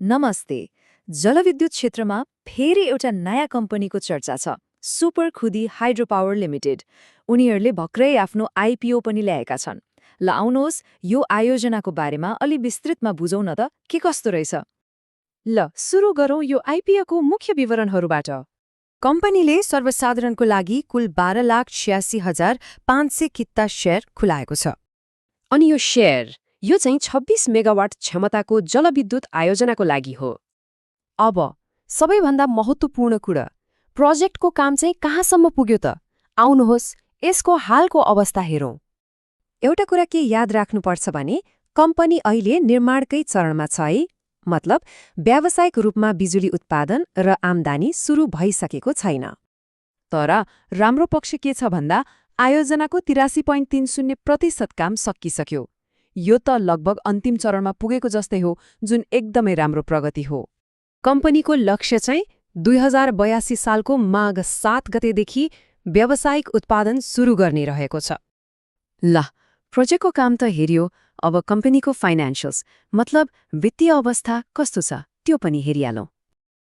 नमस्ते। जलविद्युत क्षेत्रमा फेरि एउटा नयाँ कम्पनीको चर्चा छ, सुपर खुदी हाइड्रो पावर लिमिटेड। उनीहरूले भर्खरै आफ्नो आइपिओ पनि ल्याएका छन्। ल आउनुहोस् यो आयोजनाको बारेमा अलि विस्तृतमा बुझौँ न त के कस्तो रहेछ। ल सुरु गरौँ यो आइपिओको मुख्य विवरणहरूबाट। कम्पनीले सर्वसाधारणको लागि कुल 12,86,500 किता सेयर खुलाएको छ। अनि यो सेयर यो चाहिँ 26 मेगावाट क्षमताको जलविद्युत आयोजनाको लागि हो। अब सबैभन्दा महत्त्वपूर्ण कुरा, प्रोजेक्टको काम चाहिँ कहाँसम्म पुग्यो त? आउनुहोस् यसको हालको अवस्था हेरौँ। एउटा कुरा के याद राख्नुपर्छ भने कम्पनी अहिले निर्माणकै चरणमा छ है। मतलब व्यावसायिक रूपमा बिजुली उत्पादन र आम्दानी सुरु भइसकेको छैन। तर राम्रो पक्ष के छ भन्दा आयोजनाको 83.30% काम सकिसक्यो। यो त लगभग अन्तिम चरणमा पुगेको जस्तै हो, जुन एकदमै राम्रो प्रगति हो। कम्पनीको लक्ष्य चाहिँ 2082 सालको माघ 7 गतेदेखि व्यावसायिक उत्पादन सुरु गर्ने रहेको छ। ल प्रोजेक्टको काम त हेरियो, अब कम्पनीको फाइनान्शियल्स मतलब वित्तीय अवस्था कस्तो छ त्यो पनि हेरिहालौँ।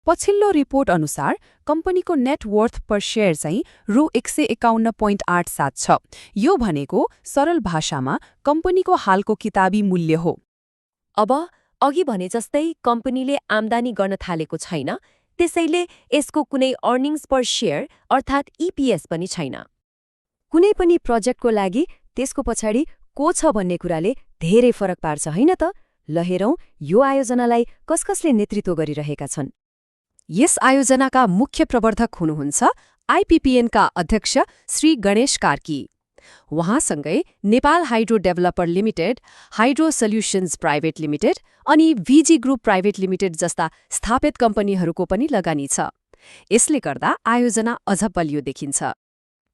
पछिल्लो रिपोर्ट अनुसार कम्पनीको नेट वर्थ पर शेयर चाहिँ रु 151.87 छ। यो भनेको सरल भाषामा कम्पनीको हालको किताबी मूल्य हो। अब अघि भने जस्तै कम्पनीले आम्दानी गर्न थालेको छैन, त्यसैले यसको कुनै अर्निङ्स पर शेयर अर्थात् इपिएस पनि छैन। कुनै पनि प्रोजेक्टको लागि त्यसको पछाडि को छ भन्ने कुराले धेरै फरक पार्छ होइन त। ल हेरौँ यो आयोजनालाई कसले नेतृत्व गरिरहेका छन्। यस आयोजनाका मुख्य प्रवर्धक हुनुहुन्छ आइपिपिएनका अध्यक्ष श्री गणेश कार्की। उहाँसँगै Nepal hydro developer limited, hydro solutions private limited अनि भिजी ग्रुप प्राइभेट लिमिटेड जस्ता स्थापित कम्पनीहरूको पनि लगानी छ। यसले गर्दा आयोजना अझ बलियो देखिन्छ।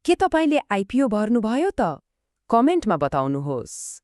के तपाईँले आइपिओ भर्नुभयो त? कमेन्टमा बताउनुहोस्।